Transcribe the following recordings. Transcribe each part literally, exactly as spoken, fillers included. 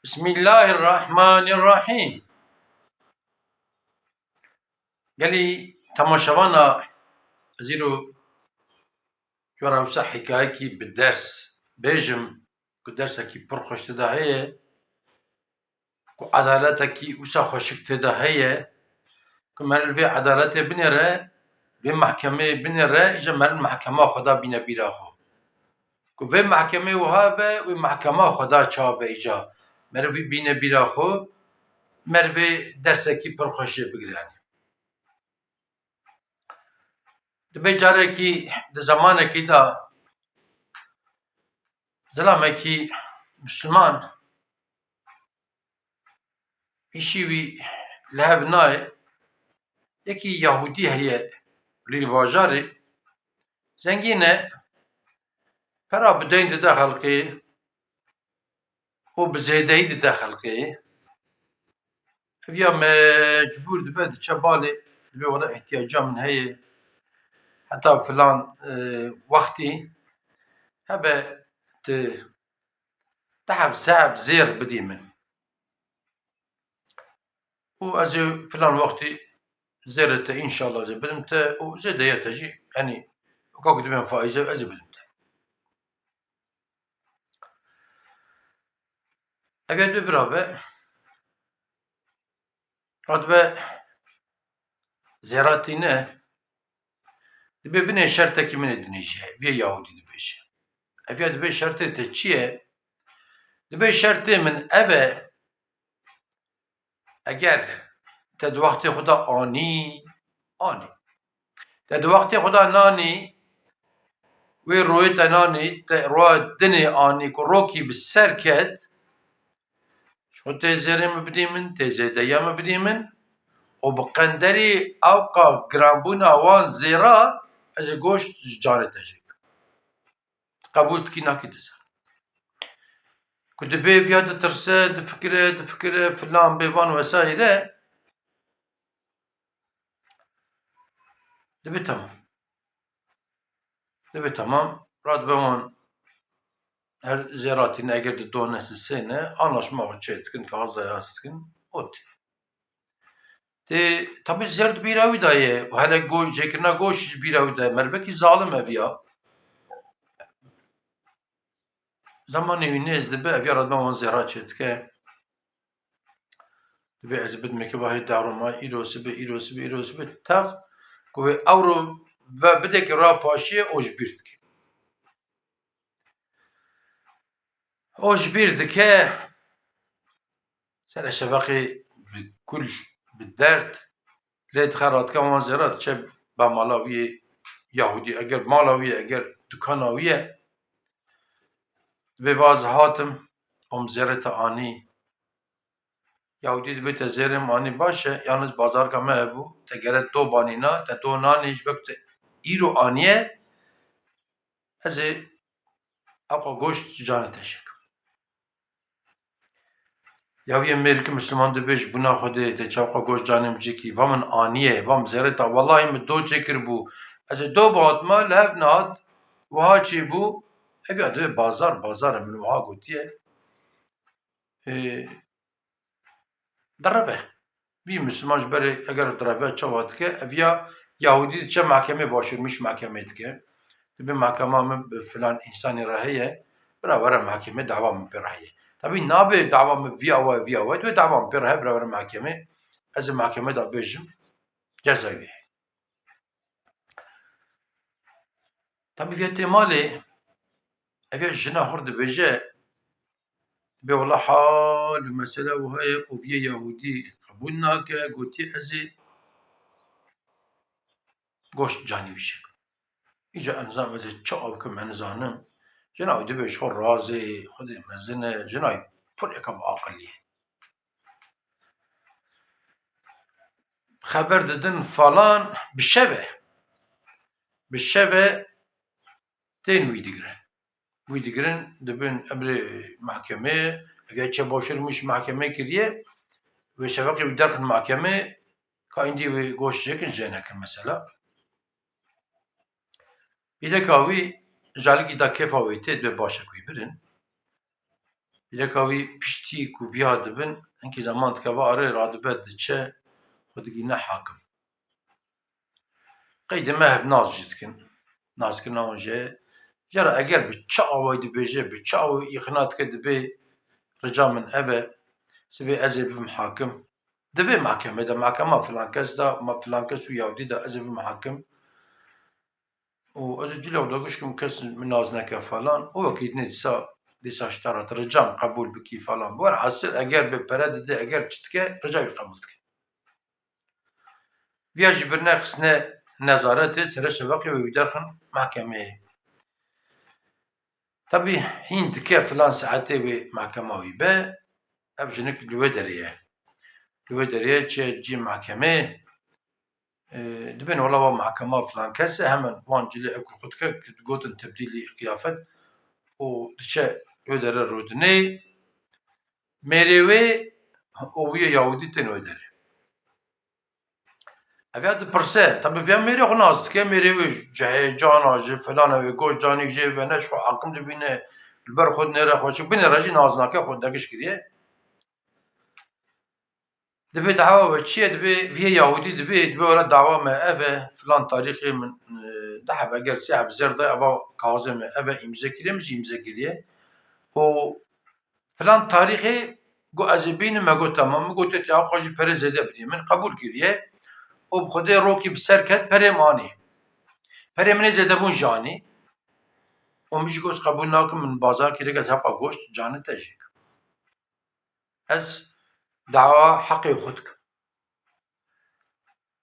Bismillahirrahmanirrahîm. Gelî temaşevana, ez îro ji we re wisa hikayekî bi ders bêjim, ku dersekî pir xweş tê de heye, ku edaletekî wisa xweşik tê de heye, ku meriv vê edaletê binêre, vê mehkemeyê binêre, îja meriv mehkema xwe da bîne bîra xwe. Ku vê mehkemê wiha be, wê mehkema xwe da ça be îca. Meriv wî bîne bîra xwe, meriv vê dersekî pir xweş jê bigire. Yanî, dibe carekî di zemanekî de zilamekî Misliman îşî wî li hev nayê. Yekî Yahûdî heye li bajarê, zengîn e, pera bi deyn dide xelkê û bi zêdeyî dide xelkê. Ev ya mecbûr dibe diçe balê, dibê wela ihtiyaca min heye, heta filan, e, wextî hebe tu deh heb, sê heb zêr bidî min. Û ez ê filan wextî zêrê te înşallah ez ê bidim te û zêdeya te jî, yanî, weka ku dibên faîze ez ê bidim te. Eger du bira be, radibe zêra tîne, dibê binê şertekî min ê dinê jî heye, vê Yahûdî dibêje. Ev ya dibê şertê te çi ye? Dibê şertê min ev e, eger te di wextê xwe de anî, anî. Te di wextê xwe de nanî, wê royê te nanî, te roya dinê anî ku rokî bi ser ket, ji xwe tê zêrê min bidî min, tê zêdeya min bidî min û bi qenderî ewqa giranbûna wan zêra ez ê goşt ji canê te jê bikim. Qebûl dikî nakî dizan. Ku dibê viya ditirse, difikire, difikire, filan bêvan vesaire. Dibê temam. Dibê temam. Radibe wan her zêratîne eger di do ne sisê ne, anlaşma xwe çê dikin, kaxizaya dikin, ot. Tê, tabî zêr di bîra wî de ye. Û hele go-, jêkirina goşt ji bîra wî de ye. Merivekî zalim ev ya. Zemanê wî nêz dibe, ev ya radibe wan zêra çê dike. Dibê ez bidimekê vahê daroma, îro sibe, îro sibe, îro sibe, teq, ku wê ewro ve bidekê ra paşiyê, o ji bîr dike. O ji bîr dike, serê şeveqê bi kul, bi derd, lê dixe radike wan zêra diçe ba mala wî yê Yahûdî, eger mala wî ye, eger dukana wî ye, dibê va ez hatim, om zêrê te anî. Yahûdî dibê te zêrê min anî baş e, yalnız bazarka me hebû, te gere do banîna, te do nanî, ji ber ku te îro aniye, ez ê ewqa goşt ji canê te jê kim. Ya wî mêrikî Misliman dibê ji bûna Xwedê te çawa goşt canê min jê kî, va min aniye, va min zêrê te, wellahî min do çêkiribû, ez ê do bihatima, li hev nehat, wiha çêbû, ev ya dibê bazar, bazar e, min wiha gotiye. Ê, direve. Vî Misliman ji berê eger direve çawa dike, ev ya Yahûdî diçe mehkemê başûrmîş mehkemê dike. Dibê mehkema min bi filan însanî re heye, bira were mehkemê, dawa min pê re heye. Tabî nabe dawa min vî awa, vî awa, dibê dawa min pê re heye, bira were mehkemê. Ez ê mehkemê de bêjim, cezayê wî heye. Tabî vê tê malê, ev ya jina xwe dibêje, dibê wela hal û mesele wiha ye ku vê Yahûdî qebûl nake, gotiye ez ê goşt canî wî jê kim. Îca ez nizam ez ê çi bikim, ez nizanim. Jina wî dibê ji xwe razê, Xwedê mezin e, jina wî pir eka bi aqilî ye. Xeber didin falan bi şev e. Bi şev e tên wî digirin. Wî digirin, dibin emrê mehkemê, ev ya çe başûrmîş mehkemê kiriye, wê şeveqê wî derxin mehkemê, ka îndî wê goşt jêkin, jê nekin mesela. Pîleka wî, calikî da kêfa wê tê, dibê baş e ku wî birin. Hîreka wî piştî ku viya dibin, hinkî zeman dikeve arê radibe diçe, xwe digîne hakim. Qeydê me hev nas jî dikin. Naskirina wan jê. Jê re eger bi çi awayî dibêje, bi çi awayî îqna dike, dibê rica min ev e, sibê ez ê bibim hakim. Di vê mahkemê de, mahkema filan kes de, ma filan kes û Yahudî de ez ê bibim hakim. Û ez ê cilek de gişkim kes min nas neke falan. Û wekî dinê dîsa, dîsa ji te re rica min qebûl bikî falan. Werhasil eger bê pere dide, eger çi dike, rica wî qebûl dike. Viya jî birine xistine nezaretê, sere şeveqê wê wî derxin mahkemeyê. Tabî hîn dike filan saetê wê mahkema wî be, ev jinik li wê derê ye. Li wê derê ye, çi cî mahkemê, e, dibên wela wa mahkema filan kes e, hemen wan cilê ew ku xwe dike, gotin tebdîlî qiyafet û diçe wê dere rûdinê, mêrê wê û wî yê Yahûdî tên wê derê. Ev ya dipirse, tabî viya mêrê xwe nas dike, mêrê wê ji heyecana, ji filan e, wê goş canî jê ve ne ji xwe hakim dibîne, li ber xwe dinêre xwe çi, binêre jî nas nake, xwe degiş kiriye. Dibê dawa we çi ye? Dibê viyê Yahûdî dibê, dibê wela dawa me ev e, filan tarîxê min, e, du heb eger sê heb zêr de eva kaxizê me ev e, îmze kiriye, min jî îmze kiriye. Û filan tarîxê got ez ê bînim, me got temam. Min got te ewqa jî perê zêde bidî. Min qebûl kiriye. Û bi Xwedê rokî bi ser ket, perê min anî. Perê min ê zêdebûn jî anî. Û min jî got qebûl nakim, min bazar kiriye, ez heqa goşt canê te jê kim. Ez dawa heqê xwe dikim.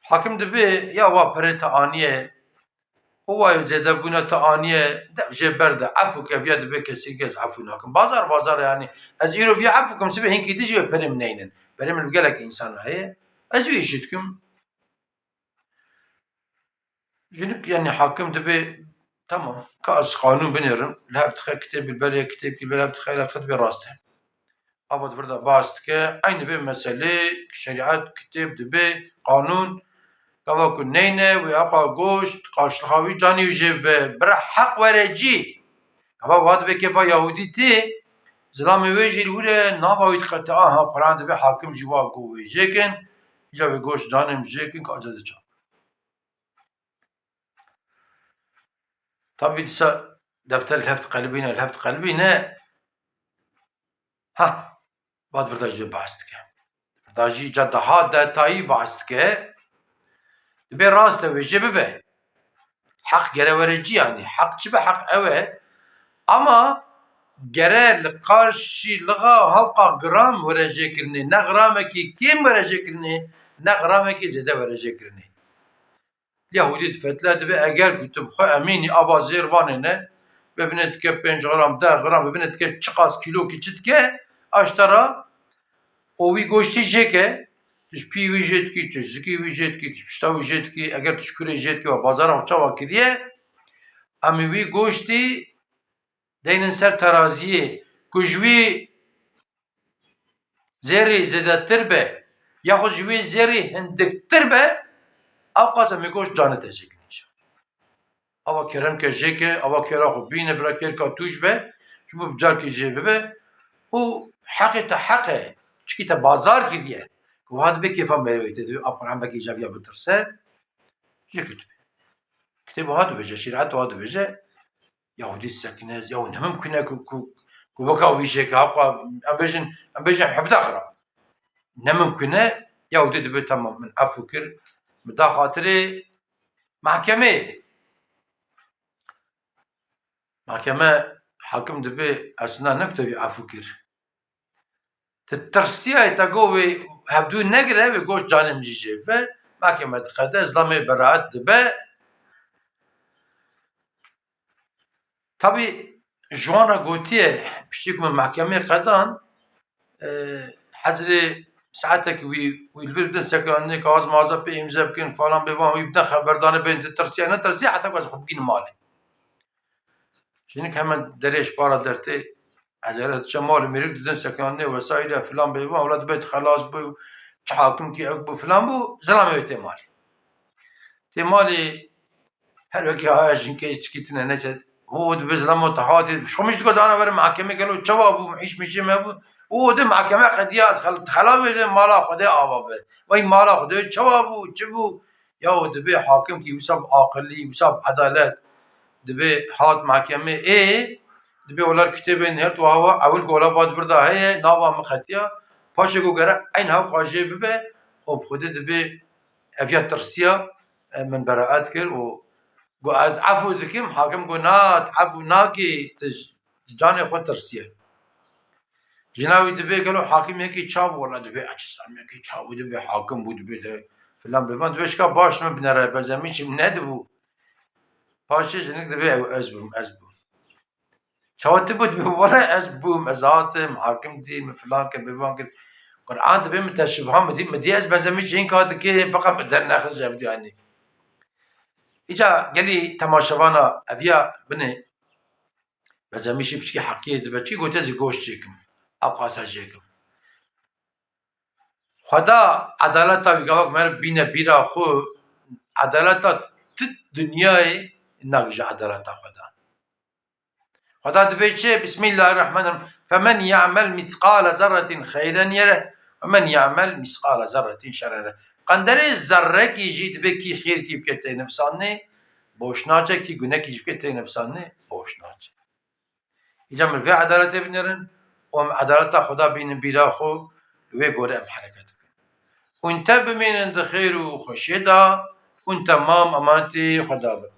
Hakim dibê ya wa perê te aniye û wa zêdebûna te aniye, dev jê berde, efû ke viya dibê kesî kes efû nakin. Bazar bazar e, yanî ez îro viya efû kim, sibê hinkî dî jî wê perê min neynin. Perê min bi gelek însana heye. Ez wî îşî dikim. Jinik, yanî hakim dibê, tamam, ka ez qanûn binêrim, li hev dixe kitêb, li ber yê kitêb, li ber hev dixe, li hev dixe dibê rast e. Ava di vir de bahs dike, eynî vê meselê, şerîet, kitêb dibê, qanûn, gava ku neyne, wê heqa goşt, qarşilixa wî canî wî jê ve, bira heq were cî. Gava wa dibê kêfa Yahûdî tê, zilamê wê jî li wir e, nava wî diqete, aha, Quran dibê hakim jî wa ku wê jê kin, îca wê goşt canê min jê kin, ka ez ê çap. Tabî dîsa defter li hev diqelibîne, li hev diqelibîne. Ha, bad vir de jî bahs dike. Vir de jî ca daha detayî bahs dike. Dibê rast e, wê jê bibe. Heq gere were cî, yanî heq çi be, heq ew e. Ama gere li qarşî lixa hewqa gram were jêkirinê, ne gramekî kêm were jêkirinê, ne gramekî zêde were jêkirinê. Yahûdî difetle, dibê eger ku tu bi xwe emînî, ava zêr vanê ne, bibine dike pênc gram, deh gram, bibine dike çiqas kîlokî çi dike, aştera û wî goştî jêke, tu ji pî wî jê dikî, tu ji zikî wî jê dikî, tu ji pişta wî jê dikî, eger tu ji kurê jê dikî, we bazara xwe çawa kiriye, em ê wî goştî deynin ser teraziyê, ku ji wî zêrî zêdetir be, yaxud ji wî zêrî hindiktir be, ewqas em ê goşt canê te jêkin înşallah. Ava kerem ke jêke, ava kêra xwe bîne, bira kêrka tûj be, ji bo bi carkê jê bibe û heqê te heq e, çikî te bazar kiriye. Ku wiha dibê kêfa merivê tê, dibê a Quran belkî îca viya bitirse, jêke tu. Kitêb wiha dibêje, şerîet wiha dibêje, Yahûdî disekine, ya ne mimkun e ku, ku, ku weka wî jêke, hewqa, em bêjin, em bêjin hevdeh gram. Ne mimkun e, Yahûdî dibê, tamam, min efû kir, min da xatirê mahkemê. Mahkeme, hakim dibê, eslina ne ku te wî efû kir. Ti tirsiyayê te got wê hevdû negire, wê goşt canê min jî jê ve, mahkeme diqede, zilamê beraet dibe. Tabî ji wan re gotiye, piştî ku min mahkemê qedan, e, hezirê saetekî wî, wî li vir bidin sekinandinê, kaxez maxeza pê îmze bikin falan, bê van wî bidin xeberdanê, bên ti tirsiya, ne tirsiya, heta ku ez xwe bigînim malê. Jinik hemen derê ji para dertê, ecele diçe malê, mêrik didin sekinandinê, wesaîre filan bê van, wela dibê tu xelas bû, çi hakim kî, ew bû, filan bû, zilamê wê tê malê. Tê malê, her wekî haya jinkê çikî tine neçe, û dibe zilamo te hatî, şomiş diko zana were mahkeme gelo çawa bû, hîç mişê me bû. Û di mahkeme qediya ez xel-, xela wê de mala Xwedê ava be. Vay mala Xwedê çawa bû, çi bû? Ya û dibe hakim ki wisa bi aqilî, wisa bi edalet, dibe hat mahkeme ê, dibe olar kitêbên her tu hawa ewil gola vat virda heye, nava min qetiya. Paşê ku gere eyn haw xwajê bibe, û bi Xwedê dibe ev ya tirsiya, e, min beraet kir û got, "Ez efû dikim." Hakim got, "Na, tu efû nakî, tu ji canê xwe tirsiye." Jina wî dibê gelo hakim yekî çav, wela dibê eçisam yekî çav, wî dibê hakim bû, dibê de filan bivan, dibê şika baş min binere, benzemîşî min nedibû. Paşê jinik dibê ew ez bûm, ez bûm. Çawa tu bû? Dibê wela ez bûm, ez hatim, hakim dî, min filan kir, bivan kir. Quran dibê min te şibha min dî, min dî ez benzemîşî hîn ka dikê, feqet min dernexist ji ev dî anî. Îca gelî temaşevana eviya binê, benzemîşî piçkî heqiyê dibe, çi gote zî goş çêkim, ew qasa jêkim. Xweda edaleta wî gavak meriv bîne bîra xwe, edaleta tu dinyayê nagije edaleta Xweda. Xweda dibê çi? Bismillahirrahmanirrahim. Femen ya'mel misqala zerretin xeyren yere, ve men ya'mel misqala zerretin şerren yere. Qenderê zerrekî jî dibê kî xêrkî bike tê nifsanê, boş naçe, kî gunekî jî bike tê nifsanê, boş naçe. Îca min vê edaletê binêrin û em edaleta Xweda bînin bîra xwe, li wê gore em hereket bikin. Hûn te bimînin di xêr û xweşiyê de, hûn temam emanetî Xweda bin.